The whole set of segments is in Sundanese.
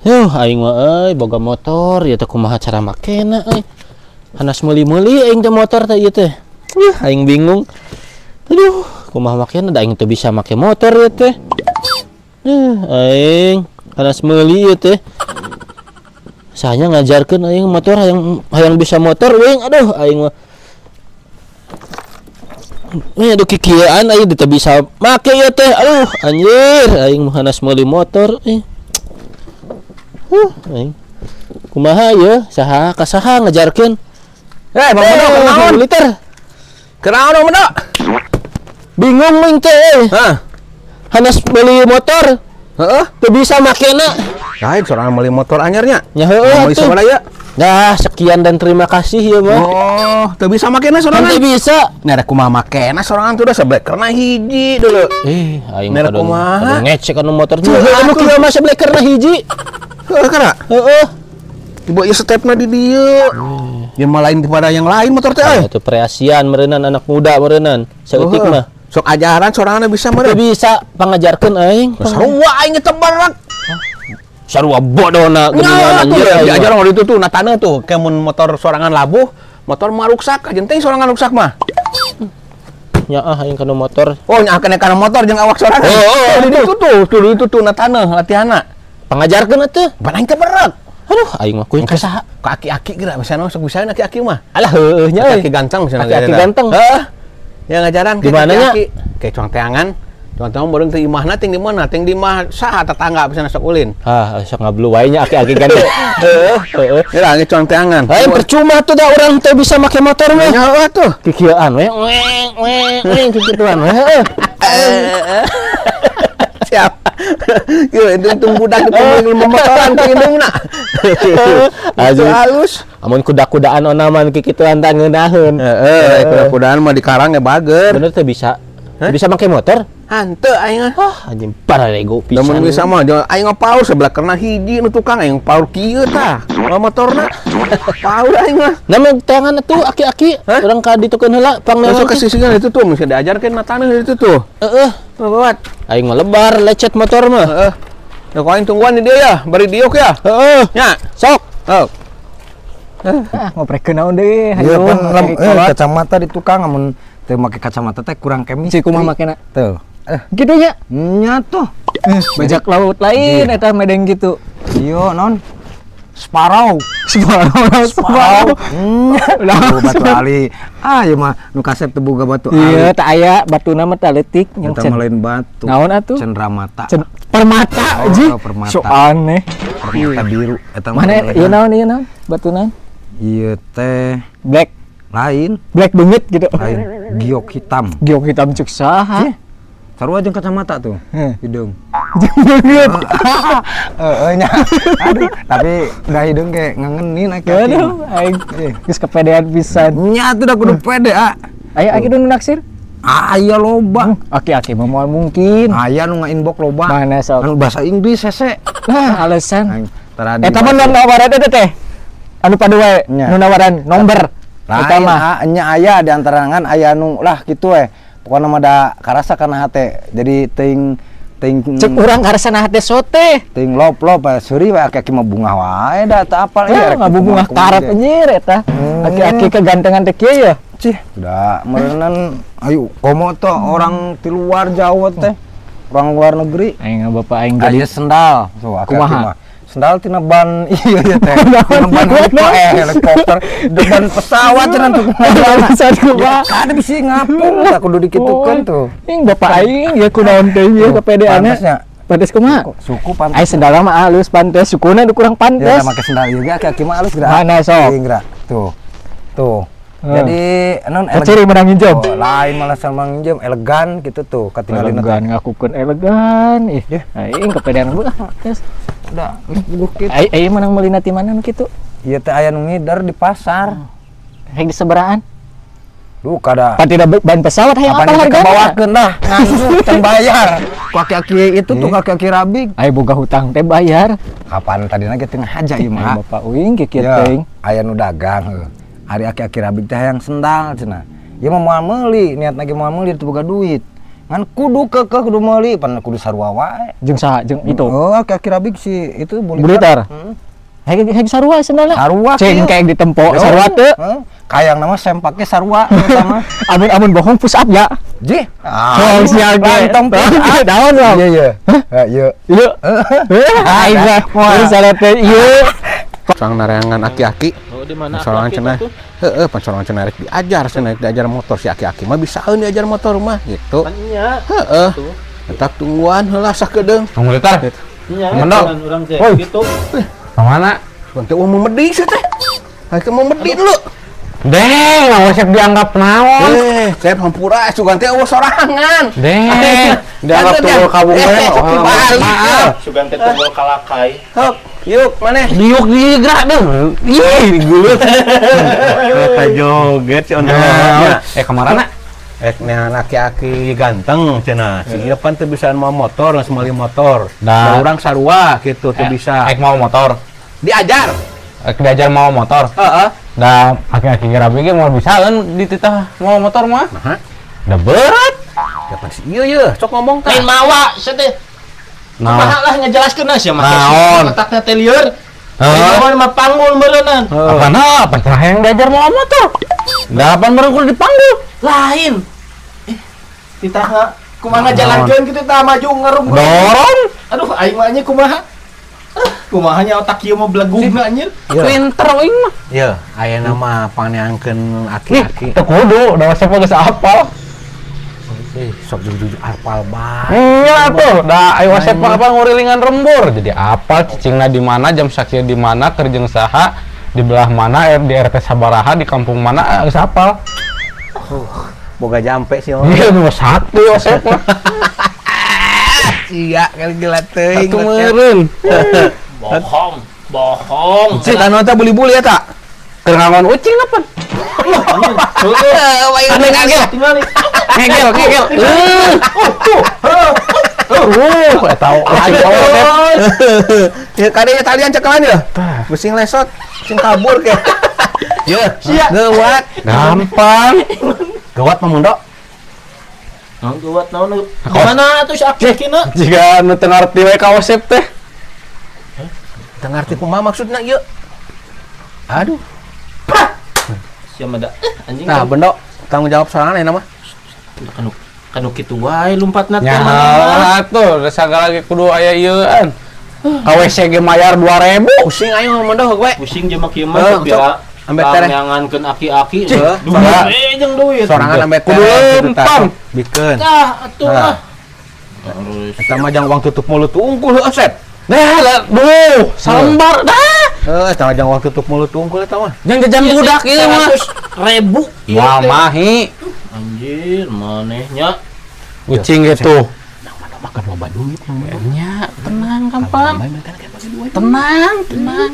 Yuh, aing mah euy boga motor ieu teh kumaha cara makena euy. Hanas meuli-meuli aing teh motor teh ieu teh. Yuh, aing bingung. Aduh, kumaha makena da aing teu bisa make motor ieu teh. Yuh, aing hanas meuli ieu teh. Sahanya ngajarkeun aing motor hayang hayang bisa motor euy. Aduh, aing mah. Nih aduh kikieuan aing teu bisa make ieu teh. Aduh, anjir, aing mah hanas meuli motor euy. Aing. Kumaha ye? Saha ka saha ngajarkeun? Eh, Bang Mendo, kunaon? Liter. Kunaon, Bang Mendo? Bingung aing teh euy. Hah? Hanas meuli motor. Heeh. Teu bisa makena. Lain sorangan meuli motor anyarnya. Nya heueuh meuli atuh. sabaraha ieu? Nah, sekian dan terima kasih ya mah. Oh, teu bisa makena sorangan. Teu bisa. Nah, rek kumaha makena sorangan tuh udah seblekerna hiji dulu. Eh, aing Merek kadon kumaha? kadon ngecek anu motor. Tuh, Heueuh, anu atuh. kieu mah seblekerna hiji. Heeh, kana. Heeh. Ibu ieu stepna di dieu. Ya mah lain daripada yang lain motor teh euy. Itu preasian meureunan anak muda meureunan. Saeutik Heueuh. mah. Sok ajaran sorangan bisa Teu meureun. bisa pangajarkeun aing. Sarua aing tebarak. Sarua bodona Nah, geuningan tuh anjir ya, aing mah. diajar waktu itu tuh natana tuh, kayak mun motor sorangan labuh, motor mah ruksak, aja teh sorangan ruksak mah. Nya ah aing kana motor. Oh, nya kena kana motor jeung awak sorangan. Oh, di ditu tuh, tuh di itu tuh natana latihanna. Pangajarkeun atuh. Ban aing teh berat. Aduh, aing mah kuy ka saha? Ka aki-aki geura misalnya sok bisa aki-aki mah. Alah heueuh nya euy. Aki-aki ganteng misalnya. Aki-aki ganteng. Heeh. Ya ngajaran Di mananya? aki-aki. Kayak cuang teangan. Cuang teangan bareng teh imahna ting di mana? Ting di imah saha tetangga misalnya sok ulin. Hah, sok ngablu wae nya aki-aki ganteng. Heeh. Heeh. Ya ge cuang teangan. Lain percuma tuh da urang teu bisa make motor mah. Nya heueuh tuh. Kikieuan we, weng weng weng kikituan we. Heeh. Siap. Ieu itu budak di pemilik motoran ke indungna. Aduh. Halus. Amun kuda-kudaan onaman kikituan tah ngeunaheun. Heeh, kuda-kudaan mah di karang ya bager. Bener teh bisa. Teu bisa make motor? Hanteu aing mah. Wah, anjing pararego pisan. Lamun bisa mah aing mah paur sebelah karena hiji nu tukang aing paur kieu tah. Motorna. Paur aing mah. Nah, mun tangan atuh aki-aki urang ka ditukeun heula pangnewangan. Masuk ke sisinya itu tuh mesti diajarkeun matana itu tuh. Heeh. Babat. Aing mah lebar lecet motor mah. Heeh. Ya kau aing tungguan di dia ya, bari diuk ya. Heeh. Nya. Sok. Oh. Ah, ngoprekeun naon deui? Iya, Hayu, pan make kacamata di tukang amun teu make kacamata teh kurang chemistry. Si kumaha makena? Tuh. Gitu nya. Nya tuh. Bajak laut lain eta medeng gitu. Iya, non. Sparrow. Sparrow, sparrow. Nya. Tuh, batu ali. Ah, ieu mah nu kasep teu boga batu ali. Iya, tak aya batuna mah tah leutik yang Eta mah lain batu. Naon atuh? Cendramata. Permata, Oh, ji. permata. So aneh. Permata biru eta mah. Mana ieu naon ieu naon? Batu naon? Ieu teh Black. Lain. Black banget gitu. Lain. Giok hitam. Giok hitam cek saha? Sarua jeung kacamata tuh. Heh. Hidung. Jeung beungeut. Heeh nya. Aduh, tapi udah hidung kayak ngangenin aki-aki. Aduh, aing geus kepedean pisan. Nya atuh da kudu pede, ah. Aya aki nu naksir? Aya loba. Aki-aki mah moal mungkin. Aya nu nga-inbox loba. Mana sok? Anu bahasa Inggris hese. Nah, alasan. Aing tara di Eta mah nu nawaran eta teh. Anu padu wae, Nya. nu nawaran nomor. Eta Lain, mah. ah, nya aya di antara ngan aya nu lah kitu we. Pokona mah da karasa kana hate. Jadi teuing teuing Cek urang karasa na hate sote. Teuing lop-lop aya seuri we aki-aki mah bungah wae da teu apal ieu Ya, rek ngabubungah kumaha karep ge. anjir eta. Aki-aki kegantengan teh kieu ya. Cih, da meureunan ayo komo tuh orang di luar jauh teh. Orang luar negeri. Aing bapak aing jadi Aya sendal. So, aki-aki Kumaha? mah. Sendal tina ban iya ya teh. Tina ban helikopter, depan pesawat cenah tuh kumaha. Bisa kumaha? Kada bisi ngapung tah kudu dikitukeun tuh. Ing bapak aing ya kunaon teh ieu kepedeanna. Pantasnya. Pantes kumaha? Suku pantas. Ai sendal mah alus pantes, sukuna nu kurang Ya pantes. make sendal ieu ge aki-aki mah alus geura. Mana sok? Ieu geura. Tuh. Tuh. Heeh. Jadi non Keciri menang minjem. Oh, lain malah sama minjem elegan gitu tuh katingalina teh. Elegan ngakukeun elegan. Ih, Yeh. aing kepedean gua ah, geus. Udah, geus puguh kitu. Ai ai menang meulina ti mana nu kitu? Ieu teh aya nu ngider di pasar. Hek di seberaan. Duh kada. Pan tidak ban pesawat hayang Kapan apal itu hargana? kebawakeun dah. Nganggur can bayar. Ku aki-aki itu tuh aki-aki rabig. Ai boga hutang teh bayar. Kapan tadina ge teu ngahaja ieu Ai mah. bapak uing kikieu Ya, teuing. aya nu dagang heuh. Ari aki-aki rabig teh hayang sendal cenah. Ieu mah moal meuli, niatna ge moal meuli teu boga duit. Ngan kudu keukeuh kudu meuli pan kudu sarua wae. Jeung saha jeung itu? Oh, aki-aki Rabik si itu Bulitar. Heg sarua sendalna. Sarua ceng kayak ditempo sarua teu. Kayang nama sempaknya sarua sama. Amun bohong push up ya. Jih. Oh, sial ge. Tong push up. Daun loh. Iya iya. Iya. Iya. Aing mah salah teh ieu. Sang nareangan aki-aki. Oh, di mana sorangan cenah. Heeh, pan sorangan cenah rek diajar, cenah rek diajar motor si aki-aki mah bisaeun diajar motor mah gitu. Nya. Heeh. Tetap tungguan heula sakedeung. Tunggu litar. Nya, urang teh gitu. Ka mana? Teh mau medi sih teh. Hayang mau medi dulu. Deh, Mang Osep dianggap naon? Saya hampura sugan teh eueuh sorangan. Deh, dianggap tunggul kabung we. Maaf. Sugan teh tunggul kalakai. Hok, yuk maneh. Diuk digerak deh. Ih, digulut. Eta joget si ondel. Kamarana? Ek neangan aki-aki ganteng cenah. Si ieu pan teu bisaan mawa motor, geus meuli motor. Nah, urang sarua kitu teu bisa. Ek mawa motor. Diajar. Ek diajar mawa motor. Heeh. Da aki-aki Rabi ge moal bisaeun dititah mawa motor mah. Naha? Da berat. Kapan si ieu ye, sok ngomong tah. Lain mawa sia teh. Kumaha lah ngajelaskeun sia mah. Naon? Otakna teh lieur. Lain mah panggul meureunnan. Apana? Apa cenah hayang diajar mawa motor? Da pan meureun kudu dipanggul. Lain. Titah kumaha ngajalankeun kitu tah maju ngarung. Dorong. Aduh aing mah nya kumaha? Kumahanya otak ieu mah belegugna anjir. Pinter aing mah. Ieu, aya nama pangeangkeun aki-aki. Teu kudu, da Osep geus apal. Sok jujur apal bae. Nya atuh, da ayo Osep mah apa ngurilingan rembur. Jadi apal cicingna di mana, jam sakieu di mana, keur jeung saha, di belah mana, di RT sabaraha, di kampung mana geus apal. Boga jampe sih. Iya, nomor 1 Osep mah. Sia kali gila teuing. Atuh meureun. Bohong, bohong. Si tanu teh buli-buli ya tak? Keur ngangon ucing apa? Heeh, ngegel. Ngegel, ngegel. Eta ucing Osep. Ya kadenya talian cekelan ya. Besing lesot, sing kabur ke. Ye, geuwat. Gampang. Geuwat mah mundo. Naon geuwat naon? Mana atuh si aki-akina? Jiga nu teu ngarti we ka Osep teh. Teu ngarti kumaha maksudna ieu? Aduh. Sia mah da anjing. Nah, bendo tanggung jawab sorangan ayeuna mah. Kanu kanu kitu wae lumpatna teh. Nya atuh da sagala ge kudu aya ieuan. Ka WC ge mayar 2000. Pusing aing mah bendo we. Pusing jeung mah kieu mah biar ambe tereh nyangankeun aki-aki. Duit jeung duit. Sorangan ambe kudu lempang. Bikeun. Tah atuh ah. Eta mah jang uang tutup mulut unggul heuh Sep. Nah, duh, salembar dah. Heuh, eta mah jang uang tutup mulut unggul eta mah. Jang jajan budak ieu mah. 100.000. Wah, mahi. Anjir, manehnya. Ucing gitu. Nang mana makan loba duit nya, tenang gampang. Tenang, tenang.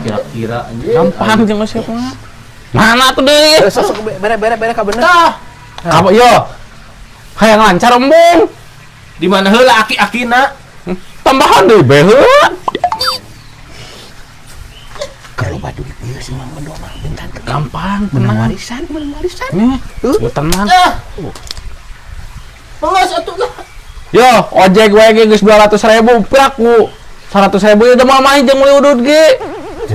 Kira-kira anjir. Gampang jeung Osep mah. Mana tuh deui? Sok bere-bere ka bener. Tah. Apa yo? Hayang lancar embung. Di mana heula aki-akina? Tambahan deui be heula. Kalau loba duit ieu si Mang Bendo mah bentar. Gampang, menang warisan, menang warisan. Tuh, tenang. Mengas atuh lah. Yo, ojek wae ge geus 200.000 prak ku. 100.000 ieu mah mahi jeung meuli udud ge.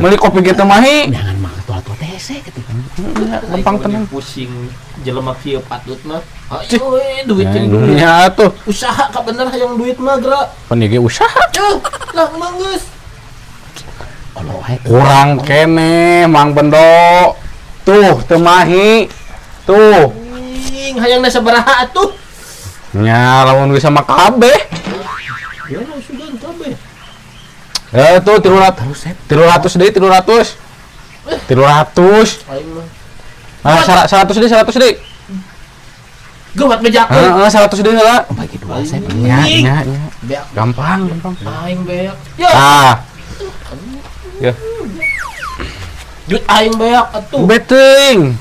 Meuli kopi ge teu mahi. Jangan mah tua-tua teh hese kitu. Gampang tenang. Pusing jelema kieu patut mah. Ayo we duit jeung duit. Nya atuh. Usaha ka bener hayang duit mah geura. Pan ieu ge usaha. Lah mah geus. Kurang kene Mang Bendo. Tuh teu mahi. Tuh. Ing hayangna sabaraha atuh? Nya lamun bisa mah kabeh. Ya sugan kabeh. Tuh 300. 300 deui 300. 300. Aing mah. Ah 100 deui 100 deui. Geuwat bejakeun. Heeh 100 deui heula. Bagi dua Sep. Nya nya nya. Gampang, gampang. Aing beak. Ya. Ah. Ya. Duit aing beak atuh. Beteng.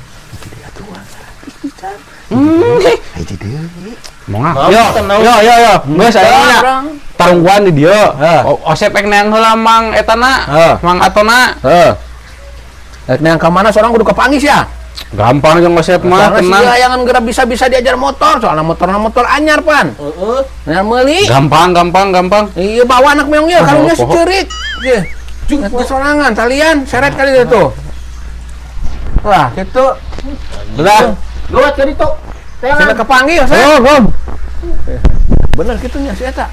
Hiji deui. Mau yo yo yo yo. Geus aya nya. Tarungguan di dieu. Osep ek neang heula Mang etana. Mang Atona. Heeh. Ek neang ka mana sorang kudu kapanggis ya? Gampang jeung Osep mah tenang. Soalnya si ayangan geura bisa-bisa diajar motor, soalnya motorna motor anyar pan. Heeh. Anyar meuli. Gampang. Iya bawa anak meong ieu karunya si ceurik. Ieu. Jeung sorangan talian seret kali itu. Wah, gitu. Udah. Lewat ka ditu. Saya kepanggil saya. Oh, bener kitu nya si eta.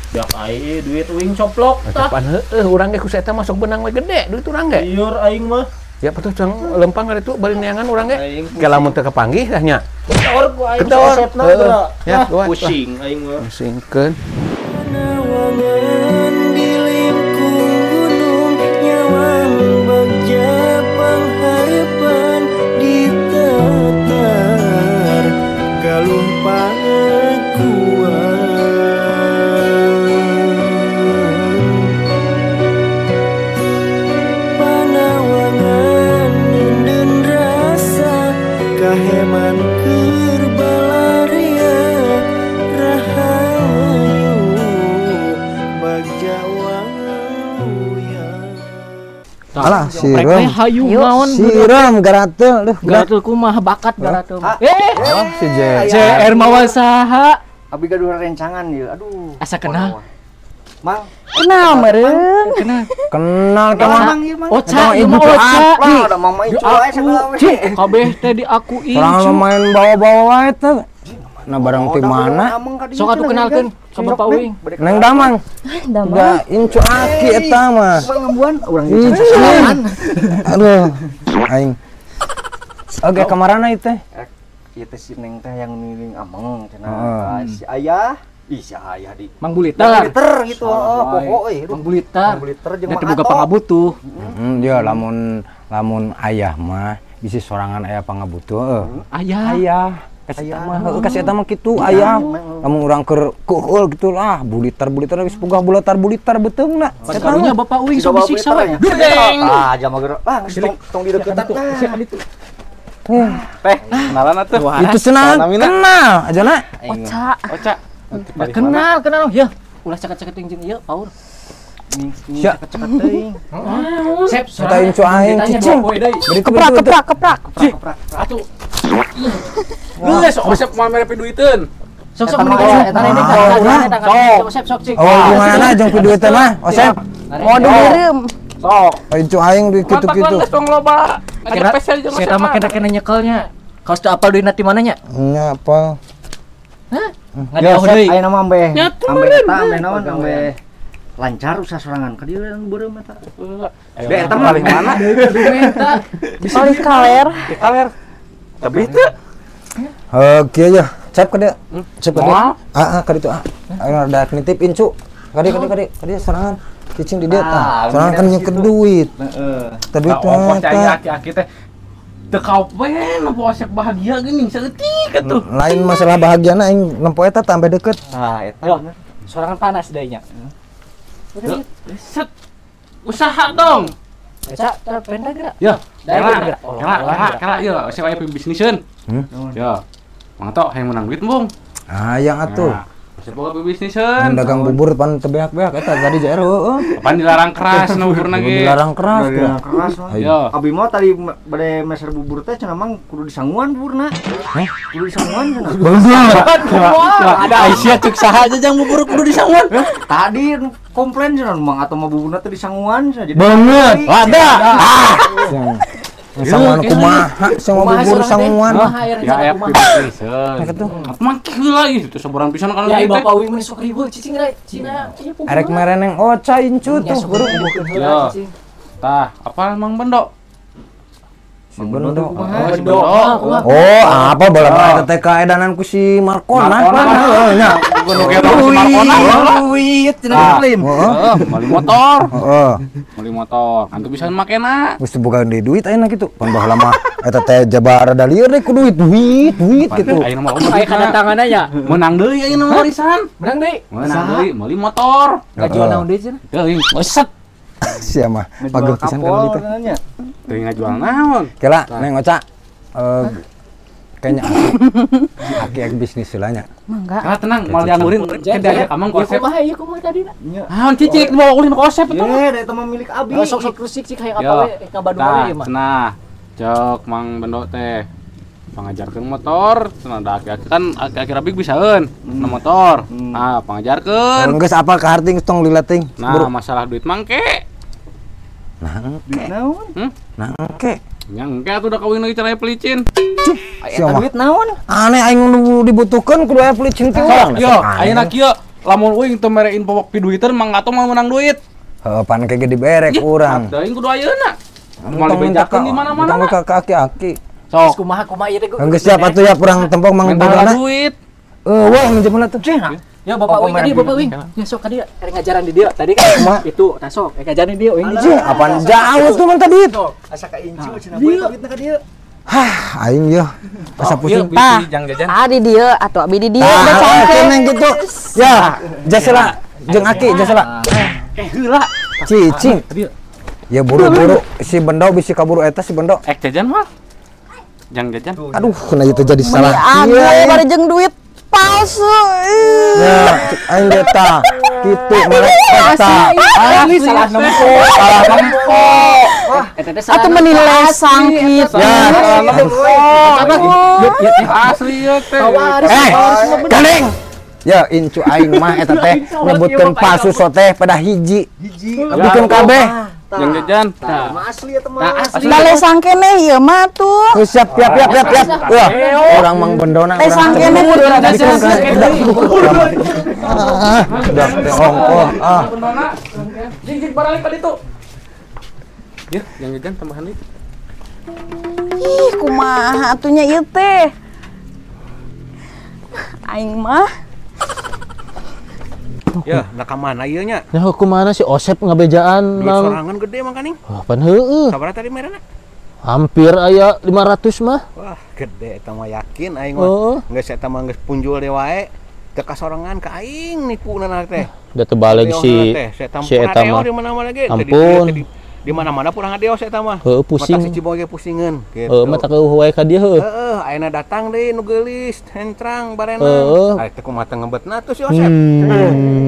Dak ai duit uing coplok tah. Pan heueuh urang ge ku si eta masuk benang we gede duit urang ge. Liur aing mah. Ya betul cang lempang ari tu bari neangan urang ge. Ke lamun teu kepanggih tah nya. Kendor ku aing osepna geura. Ya, pusing aing mah. Pusingkeun. Alah siram. Siram garatel deh. Garatel kumaha bakat garatel. Si JR mawa saha? Abi gaduh rencangan ieu. Aduh. Asa kenal. Mang. Kenal meureun. Kenal teh mah. Oca ieu mah Oca. Lah da mama incu wae sagala we. Kabeh teh diaku incu. Sorangan main bawa-bawa wae teh. Nah barang ti mana? Sok atuh kenalkeun ka Bapak Uing. Neng Damang. Damang. Da incu aki eta mah. Ngambuan urang incu. Aduh. Aing. Oke, kamarana ieu teh? Ieu teh si Neng teh yang niling ameng cenah. Si ayah, ih si ayah di Mang Bulitar. Bulitar gitu, heeh, poho euy. Mang Bulitar. Mang Bulitar jeung Mang boga pangabutuh. Heeh, ya lamun ayah mah bisi sorangan aya pangabutuh heuh. Ayah. Ayah. Kasih mah kasih eta mah kitu ayah. Lamun urang keur keuheul kitu lah, bulitar-bulitar geus pugah bulitar-bulitar beuteungna. Karunya Bapak Uing sok disiksa we. Ah, jama geura. Ah, geus tong dideukeutan. Teh, kenalan atuh. Itu senang kenal aja na. Oca. Oca. Kenal, kenal ya. Ulah caket-caket jeung ieu paur. Sia. Caket teuing. Sep, eta incu aing cicing. Keprak keprak keprak. Atuh. Geus sok moal mere piduiteun. Sok sok mending eta ini kan. Sok sok cik. Oh, gimana jeung piduiteun mah, Osep? Waduh beureum. Sok. Incu aing duit kitu-kitu. Geus tong loba. Saya mah kena-kena nyekelnya. Kaos teu apal duitna ti mana nya? Nya apal. Hah? Ngadiauh deui. Ayeuna mah ambeh. Ambeh eta ambeh naon ambeh lancar usaha sorangan ka dieu beureum eta. Be eta mah paling mana? Paling kaler. Kaler. Tapi teu. Heuh, kieu ya. Cep ka dieu. Cep ka dieu. Heeh, ka ditu ah. Ayeuna rada nitip incu. Ka dieu ka dieu ka dieu sorangan. Cicing di dieu tah. Sorangan kan nyeker duit. Heeh. Teh duit ongkos cai aki-aki teh teu kaopen nempo Osep bahagia geuning saeutik atuh. Lain masalah bahagiana aing nempo eta tambah deket. Tah eta. Sorangan panas deui nya. Set. Usaha dong. Ca, penda geura. Ya, kala ieu Osep aya pibisniseun. Ya. Mang Tok hayang menang duit embung. Hayang atuh. Osep boga pibisniseun. Dagang bubur pan teu beak-beak eta tadi JR heueuh. Pan dilarang keras na buburna ge. Dilarang keras. Dilarang keras mah. Abi mah tadi bade meser bubur teh cenah mang kudu disanguan buburna. Kudu disanguan cenah. Ada Aisyah cek saha aja jang bubur kudu disanguan. Tadi komplain cenah mang atau mah buburna teh disanguan cenah jadi. Banget. Ada. Ah. Sanguan kumaha, sanguan bubur sanguan. Ya aya pibisniseun. Mah heula ieu teh saboran pisan kana Ya Bapak Uing mun sok riweuh cicing rek cina. Arek mereneng Oca incu tuh guru. Ya. Tah, apa Mang Bendo? Si Bendo. Bendo. Oh, apa bola mah eta teh kaedanan ku si Markona. Heeh nya. Duit cenah klaim. Heeh, meuli motor. Heeh. Meuli motor. Kan teu bisa makena. Geus boga deui duit ayeuna kitu. Pan baheula mah eta teh jabar rada lieur deui ku duit, duit, duit kitu. Ayeuna mah aya kadatangan nya. Menang deui ayeuna mah warisan. Menang deui. Menang deui meuli motor. Ngajual naon deui cenah? Teuing, set. Sia mah pageuh pisan kan gitu. Teuing ngajual naon? Kela, Neng Oca. Kayaknya aki aki bisnis heula nya. Mangga. Ah tenang, moal dianggurin ke diajak amang ku Osep. Kumaha ieu kumaha tadi na? Naon cicik dibawa ulin ku Osep eta. Ye, da eta mah milik abi. Sok sok cik cik hayang apa we ka Bandung we ieu mah. Nah, Cek Mang Bendo teh pangajarkeun motor, cenah da aki-aki kan aki-aki rabik bisaeun na motor. Nah, pangajarkeun. Geus apal ka harti geus tong lila teuing. Nah, masalah duit mangke. Nah, duit naon? Nah, engke. Nya engke atuh da kawin lagi caranya pelicin. Eta duit naon? Aneh aing nu dibutuhkeun kudu aya pelicin ti urang. Yo, ayeuna kieu lamun uing teu merein popok piduiteun Mang Atom moal meunang duit. Heuh, pan ke ge dibere ku urang. Da aing kudu ayeuna. Moal dibejakeun di mana-mana. Tong ka aki-aki. Sok. Kumaha kumaha ieu teh. Geus siap atuh ya kurang tempok Mang Bendona. Duit. Eueuh minjem tuh. Ya Bapak Wing tadi Bapak Wing. Ya sok ka dieu rek ngajaran di dieu tadi kan itu tah sok rek ngajaran di dieu Wing. Apaan jauh tuh mun tadi. Asa ka incu cenah boy duitna ka dieu. Hah, aing yeuh. Asa pusing. Ah di dieu atuh abi di dieu da cangkeun gitu. Ya, jasela jeung aki jasela. Eh heula. Cicing. Ya buru-buru si Bendo bisi kaburu eta si Bendo. Ek jajan mah. Jang jajan. Aduh, kena itu jadi salah. Iya, bari jeung duit palsu. Ya, aing eta kitu malah eta. Asli salah nempo. Salah nempo. Atuh meni lesang kitu. Ya, asli ieu teh. Eh, gandeng. Ya, incu aing mah eta teh nyebutkeun palsu teh pada hiji. Hiji. Lebihkeun kabeh. Yang jajan. Tah, mah asli eta mah. Da lesang keneh ieu mah tuh. Siap, siap, siap, siap, siap. Wah, urang Mang Bendona urang. Lesang keneh kudu Udah teh ongkoh. Ah. Jing baralik tadi tuh. Ya, yang jajan tambahan deui. Ih, kumaha atuh nya ieu teh. Aing mah. Ya, nah ka mana ieu nya? Ya kumaha si Osep ngabejaan Mang. Sorangan gede Mang Kaning. Wah, pan heueuh. Sabaraha tadi merena? Hampir aya 500 mah. Wah, gede eta mah yakin aing mah. Geus eta mah geus punjul deui wae. Teu kasorangan ka aing nipuna teh. Da teu baleg si si eta mah. Di mana-mana ge. Ampun. Di mana-mana purang adeos eta mah. Heueuh pusing. Mata si Ciboy ge pusingeun gitu. Heueuh mah tak eueuh wae ka dieu heueuh. Heeh, ayeuna datang deui nu geulis, hentrang barena. Ai teh kumaha teh ngebetna tuh si Osep.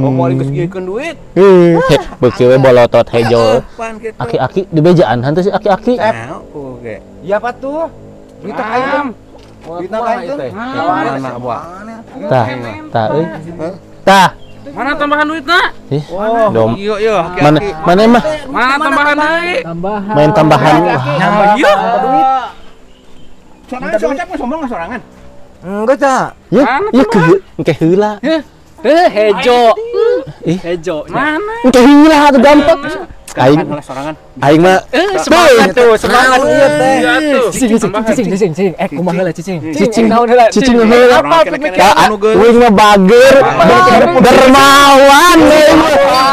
Komo geus giekeun duit. Beuki we bolotot hejo. Aki-aki dibejaan hantu si aki-aki. Nah, oke. Iya apa tuh? Duit aing. Duit aing teh. Mana buah? Tah, tah euy. Tah. Mana tambahan duitna? Ih, oh, iya iya, mana mana mah? Mana tambahan deui? Tambahan. Main tambahan. Nambah ieu. Duit. Sorangan si Ocep mah sombong sorangan. Enggak ta. Ya, ya engke heula. Heuh, hejo. Ih, hejo. Mana? Engke heula atuh gampang. Aing aing mah semangat tuh, semangat ieu teh. Cicing cicing cicing cicing. Eh kumaha heula cicing? Cicing naon heula? Cicing heula. Apa uing mah bager, dermawan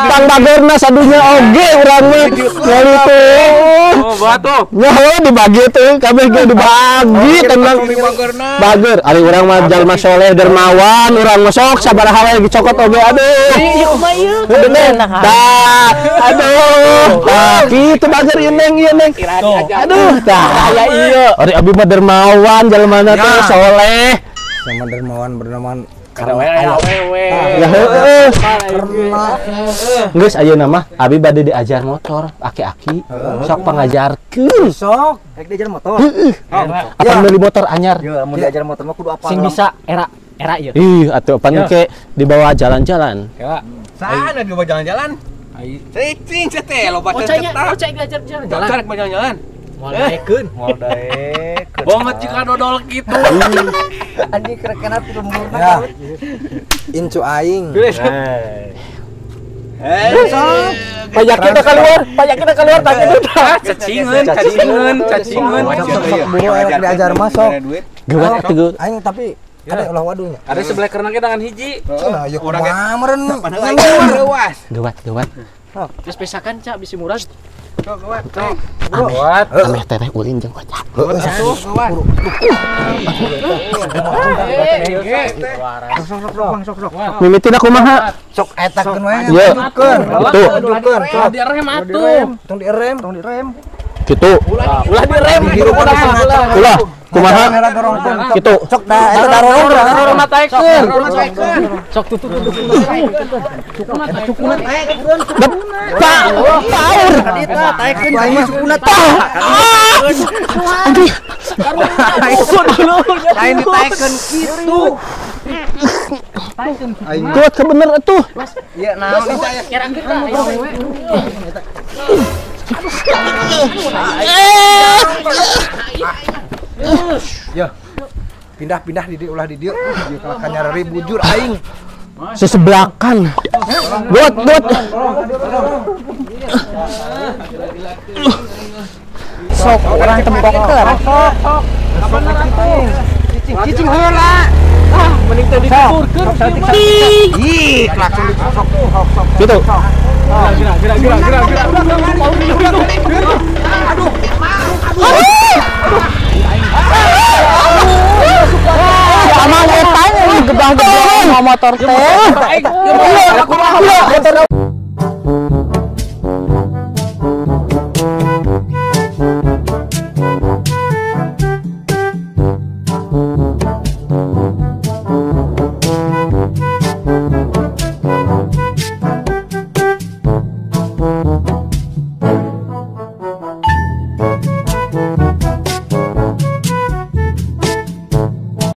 tang bagerna sadunya oge urang mah. Lalu tuh. Oh, batu. Nya heuh dibagi tuh, kabeh ge dibagi tenang. Bager, ari urang mah jalma soleh dermawan, urang mah sok sabaraha wae dicokot oge aduh. Ieu kumaha ieu? Tah, aduh. Tah, kitu bager ieu neng, ieu neng. Aduh, tah. Aya ieu. Ari abi mah dermawan jalmana teh soleh. Sama dermawan berdermawan karena awewe. Ya heueuh. Geus ayeuna mah abi bade diajar motor aki-aki. Sok pangajarkeun. Sok, rek diajar motor. Heeh. Apa meuli motor anyar? Ya, mun diajar motor mah kudu apal. Sing bisa era era ieu. Ih, atuh pan ke dibawa jalan-jalan. Ya. Sana dibawa jalan-jalan. Cicing teh loba cetak. Ocai diajar jalan-jalan. Ocai jalan-jalan. Moal daekeun. Moal daekeun. Banget jika dodol kitu. Anjing kena film murna. Ya. Incu aing. Eh, Banyak kita keluar, banyak kita keluar tak itu. Cacingeun, cacingeun, cacingeun. Sok buru aing diajar mah sok. Geuwat atuh. Aing tapi ada ulah waduhnya. Ada sebelah kerna ge tangan hiji. Cenah ya kumaha meureun. Reuas. Geuwat, geuwat. Terus pesakan cak bisi murah. Sok geuwat. Sok. Geuwat. Ameh teteh ulin jeung kocak. Sok geuwat. Sok sok sok sok sok. Mimitina kumaha? Sok eta keun wae. Ieu. Tunjukkeun. Itu. Tunjukkeun. Sok direm atuh. Tong direm, tong direm. Gitu. Ulah direm. Ulah. Kumaha? Gitu. Cok da eta darorong Darorong taekeun. Sok tutup tutup. Cukuna taekeun. Pak, paur. Taekeun aing mah sukuna Anjing. Lain ditaekeun kitu. Kuat kebener atuh. Iya naon Ya. Pindah-pindah di dieu ulah di dieu. Ieu kalah kanyareri bujur aing. Sesebelakan. Buat, buat. Sok urang tempokeun. Cicing heula. Ah, mending teh dikuburkeun. Ih, langsung disosok sok sok. Gitu. Gerak gerak gerak gerak gerak. Aduh. Sama etanya gebah-gebah motor teh. Iya, motor.